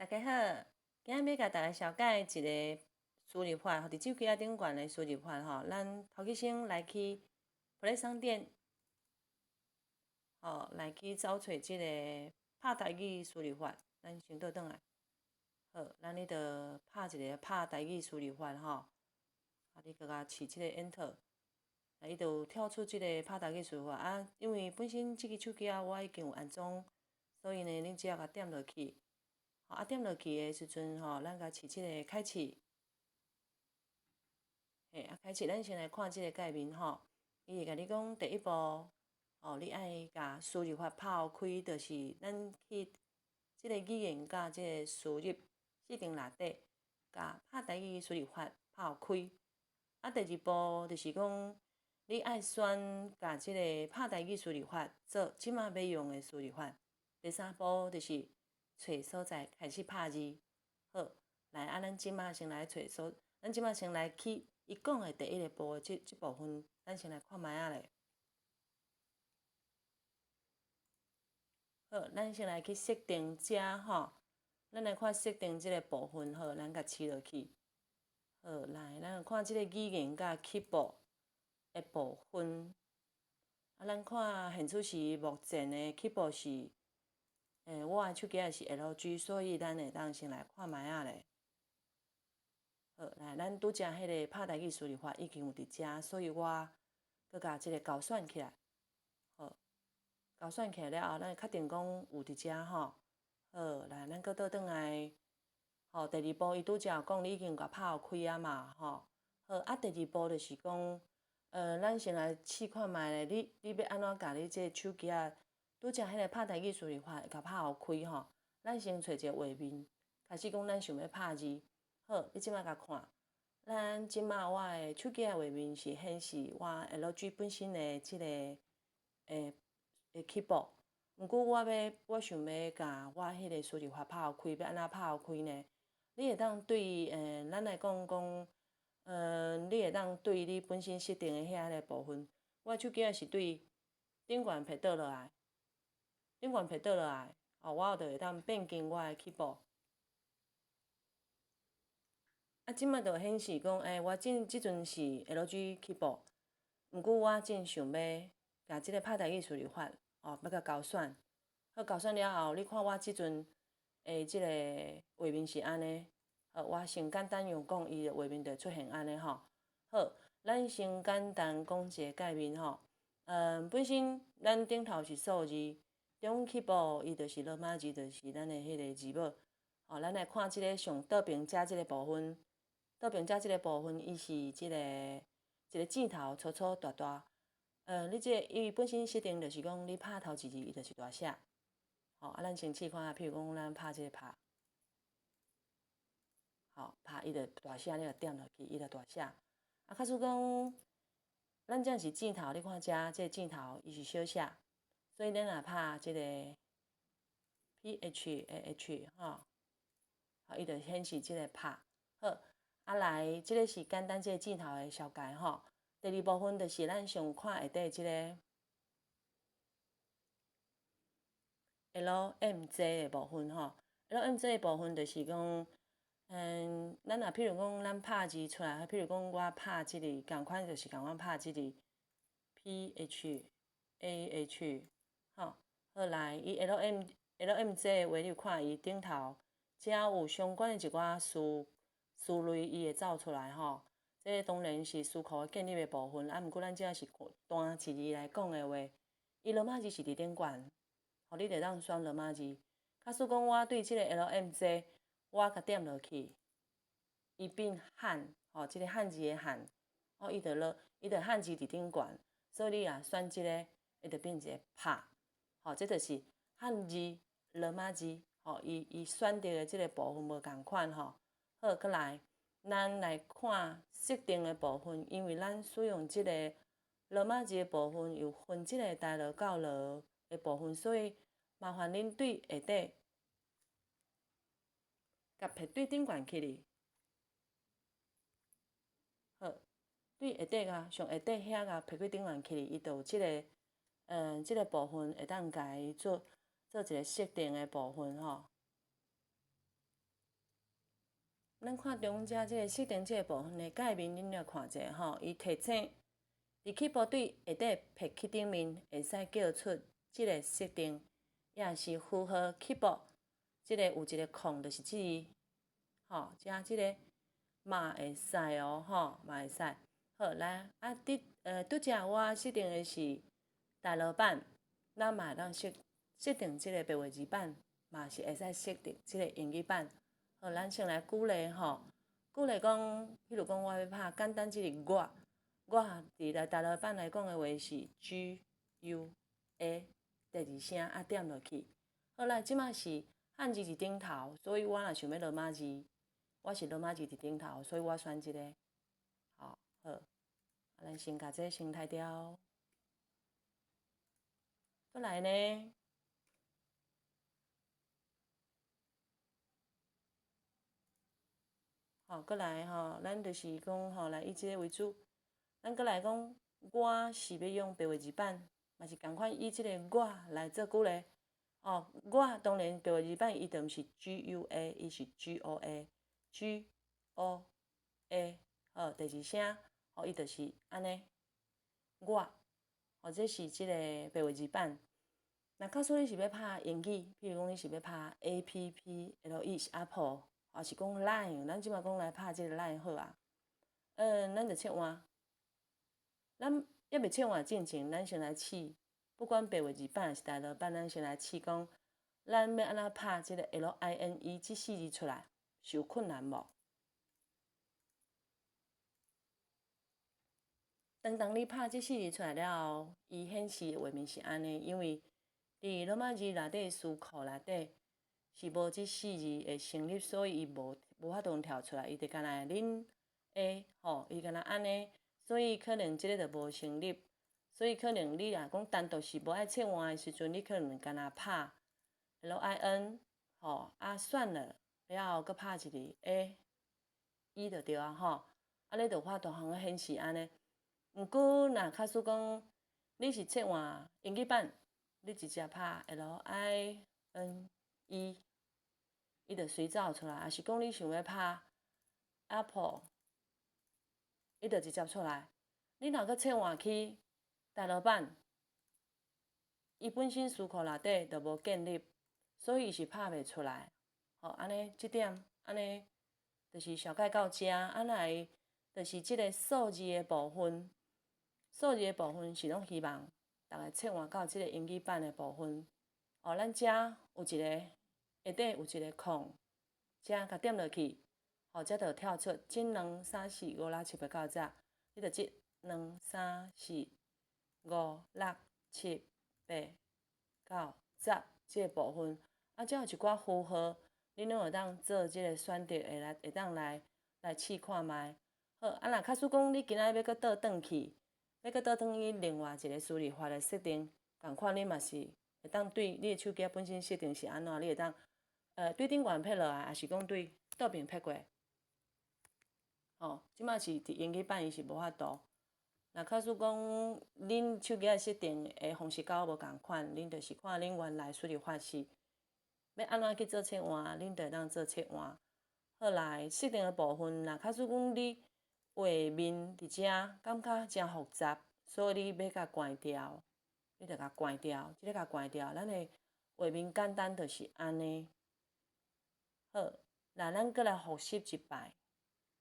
大家好，今仔欲共大家紹介一个輸入法，佇手機仔頂懸的輸入法吼。咱頭起先來去 Play 商店，吼，來去找揣這个拍台語輸入法。咱先倒轉來，好，咱你著拍一个拍台語輸入法吼，啊，你閣共試這个 Enter，啊，伊就跳出這个拍台語輸入法啊。因為本身這支手機仔我已經有安裝，所以呢，恁只要共點落去。啊，點落去的時陣吼，咱共試這個開始，嘿，啊，開始，咱先來看這個界面吼。伊會共你講第一步，哦，你愛共輸入法拍開，就是咱去這個語言佮這個輸入設定內底，共拍台語輸入法拍開。啊，第二步就是講，你愛選共這個拍台語輸入法做這馬欲用的輸入法。第三步就是揣所在開始拍字。好，來啊！咱這馬先來揣所，咱這馬先來去伊講的第一个步這部分，咱先來看覓仔咧。好，咱先來去設定遮吼，咱來看設定這个部分，好，咱共試落去。好，來，咱來看這个語言佮 keyboard 的部分。啊，咱看現此時目前的 keyboard 是。我的手機仔是 LG，所以咱會當先來看覓仔咧。好，來，咱拄才彼个拍台語輸入法已經有佇遮，所以我閣共這个勾選起來。好，勾選起來了後，咱確定講有佇遮吼。好，來，咱閣倒轉來。吼，第二步伊拄才有講你已經共拍予開啊嘛，吼。好，啊，第二步就是講，咱先來試看覓咧，你欲按怎共你這个手機仔？拄才彼个拍台語輸入法共拍予開吼，咱先揣一个畫面，開始講咱想欲拍字。好，你這馬共看，咱這馬我的手機仔畫面是顯示我 LG 本身的這个keyboard。毋過我想欲共我彼個輸入法拍予開，欲按怎拍予開呢？你會當對咱來講講，你會當對你本身設定的遐个部分，我手機仔是對頂懸撇倒落來。頂懸撇倒落來，哦，我就會當變更我的 keyboard。啊，這馬就顯示講，我這陣是 LG keyboard，毋過我正想欲共這个拍台語輸入法，哦，欲共勾選。好，勾選了後，你看我這陣的這个畫面是按呢。好，我先簡單用講，伊的畫面就出現按呢吼。好，咱先簡單講一个界面吼。本身咱頂頭是數字。中 keyboard 伊就是羅馬字，就是咱的彼个字母。哦，咱來看這个上倒爿遮這个部分，倒爿遮這个部分，伊是這个一个箭頭粗粗大大。你這个伊本身設定就是講，你拍頭一字，伊就是大寫。吼，啊，咱先試看下，譬如講，咱拍這个拍，吼，拍伊就大寫，你共點落去，伊就大寫。啊，假使講，咱這是箭頭，你看遮這个箭頭，伊是小寫。所以咱若拍這个 P H A H 吼，好，伊就顯示這个拍。好，啊來，這个是簡單這个箭頭的紹介吼。第二部分就是咱上看下底這个 L M J 的部分吼。L M J 的部分就是講，咱若譬如講咱拍字出來，譬如講我拍這个仝款，就是仝款拍這个 P H A H。吼，好來，伊 L M J 的話，你有看伊頂頭，遮有相關的一寡詞類，伊會走出來吼。這個當然是詞庫建立的部分，啊，毋過咱這是單一字來講的話，伊羅馬字是佇頂懸，吼，你會當選羅馬字。假使講我對這個 L M J，我共點落去，伊變漢，吼，這個漢字的漢，哦，伊就漢字佇頂懸，所以你若選這個，伊就變一個拍。吼，這就是漢字、羅馬字，吼，伊選擇的這个部分無仝款吼。好，閣來，咱來看設定的部分，因為咱使用這个羅馬字的部分，有分這个大羅到羅的部分，所以麻煩恁對下底，共撇對頂懸起哩。好，對下底共上下底遐共撇對頂懸起哩，伊就有這个。這个部分會當共伊做一个設定的部分吼。咱看中遮這个設定這个部分的界面，恁來看者吼，伊提醒佇起步對下底撇去頂面會使叫出這个設定，也是符號起步，這个有一个空，就是這个，吼，遮這个嘛會使哦，吼，嘛會使。好，來啊，佇拄才我設定的是大羅版，咱嘛會當設定這个白話字版，嘛是會使設定這个英語版。好，咱先來舉例吼，舉例講，譬如講我欲拍簡單這個我，我佇來大羅版來講的話是 G U A 第二聲啊點落去。好來，這馬是漢字佇頂頭，所以我若想欲羅馬字，我是羅馬字佇頂頭，所以我選這个。好，好，啊，咱先共這個先刣掉。過來呢？吼，過來吼，咱就是講吼，來以這個為主。咱過來講，我是欲用白話字版，嘛是仝款以這个我來做舉例。哦，我當然白話字版伊就毋是 G U A，伊是 G O A，G O A，好，第二聲，哦，伊就是按呢，我，哦，這是這個白話字版。若假使你是欲拍英語，譬如講你是欲拍 A P P L E 是 Apple。抑是講 Line，咱這馬講來拍這个 Line 好啊。咱就切換。咱猶未切換進前，咱先來試，不管白話字版抑是大羅版，咱先來試講，咱欲按怎拍這个 L I N E 這四字出來，是有困難無？當你拍這四字出來了後，伊顯示的畫面是按呢，因為佇羅馬字內底詞庫內底是無這四字的成立，所以伊無法度跳出來，伊就干焦恁 A 吼，伊干焦按呢，所以可能這个就無成立，所以可能你若講單獨是無愛切換的時陣，你可能干焦拍 L I N 吼，啊算了，了後閣拍一个 A，伊就對啊吼，按呢就有法度通顯示按呢。毋過若假使講你是切換英語版，你直接拍 L I N E，伊就隨走出來。抑是講你想欲拍 Apple，伊就直接出來。你若閣切換去大羅版，伊本身詞庫內底就無建立，所以伊是拍袂出來。吼，按呢，這點按呢，就是小概到遮，啊來就是這个數字的部分，數字的部分是攏希望逐个切換到這个英語版的部分。哦，咱遮有一个下底有一个空，遮共點落去，吼，才就跳出一、兩、三、四、五、六、七、八、九、十，你就一、兩、三、四、五、六、七、八、九、十這个部分。啊，遮有一寡符號，恁攏會當做這个選擇，會當來試看覓。好，啊，若假使講你今仔欲閣倒轉去，欲閣倒轉去另外一個輸入法來設定，仝款你嘛是會當對你的手機本身設定是按怎，你會當對頂懸撇落來，抑是講對倒邊撇過。吼，這馬是佇英語版伊是無法度。若假使講恁手機的設定的方式佮我無仝款，恁就是看恁原來輸入法是欲按怎去做切換，恁就會當做切換。好來，設定的部分，若假使講你畫面佇遮感覺誠複雜，所以你欲共關掉，你就共關掉，這个共關掉。咱的畫面簡單就是按呢。好，來咱閣來複習一擺，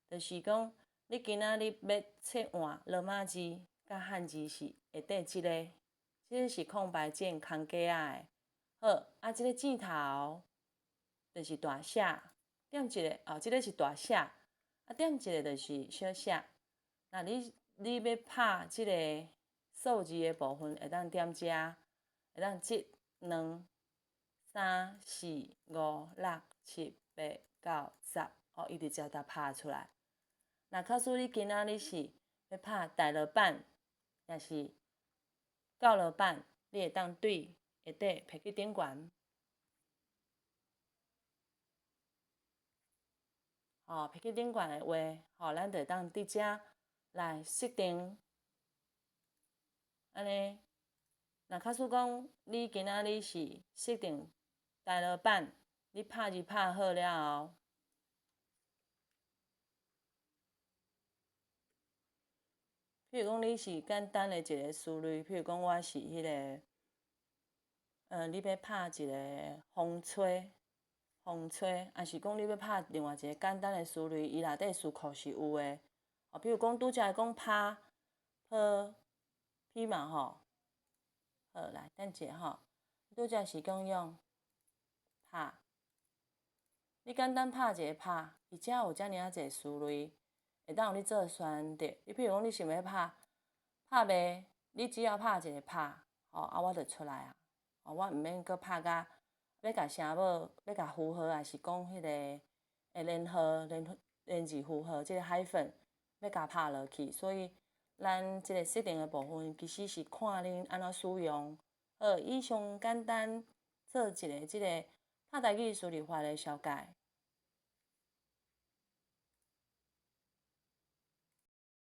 就是講你今仔日欲切換羅馬字佮漢字是下底這个，這个是空白鍵空格仔的。好，啊，這个箭頭就是大寫，點一个哦，這个是大寫，啊，點一个就是小寫。若你欲拍這个數字的部分，會當點遮，會當一、兩、三、四、五、六、七、八、九、十，哦，伊直接就拍出來。若假使你今仔日是欲拍大羅版，抑是舊羅版，你會當對下底撇去頂懸，吼，撇去頂懸的話，吼，咱就會當佇遮來設定。按呢，若假使講你今仔日是設定大羅版，你拍字拍好了後，譬如講你是簡單的一个詞類，譬如講我是彼个，你欲拍一个風吹，風吹，抑是講你欲拍另外一个簡單的詞類，伊內底詞庫是有的。哦，譬如講拄才會講拍，P P 嘛吼，好，來等一下吼，拄才是講用拍，你簡單拍一个拍，伊遮有遮爾仔濟詞類，會當予你做選擇。你譬如講你想欲拍拍賣，你只要拍一个拍，吼，啊我就出來啊。哦，我毋免閣拍甲欲共聲母，欲共符號，抑是講彼个會連號、連連字符號，這个 hyphen 欲共拍落去。所以咱這个設定的部分，其實是看恁按怎使用。好，以上簡單做一个這个拍台語輸入法的小解。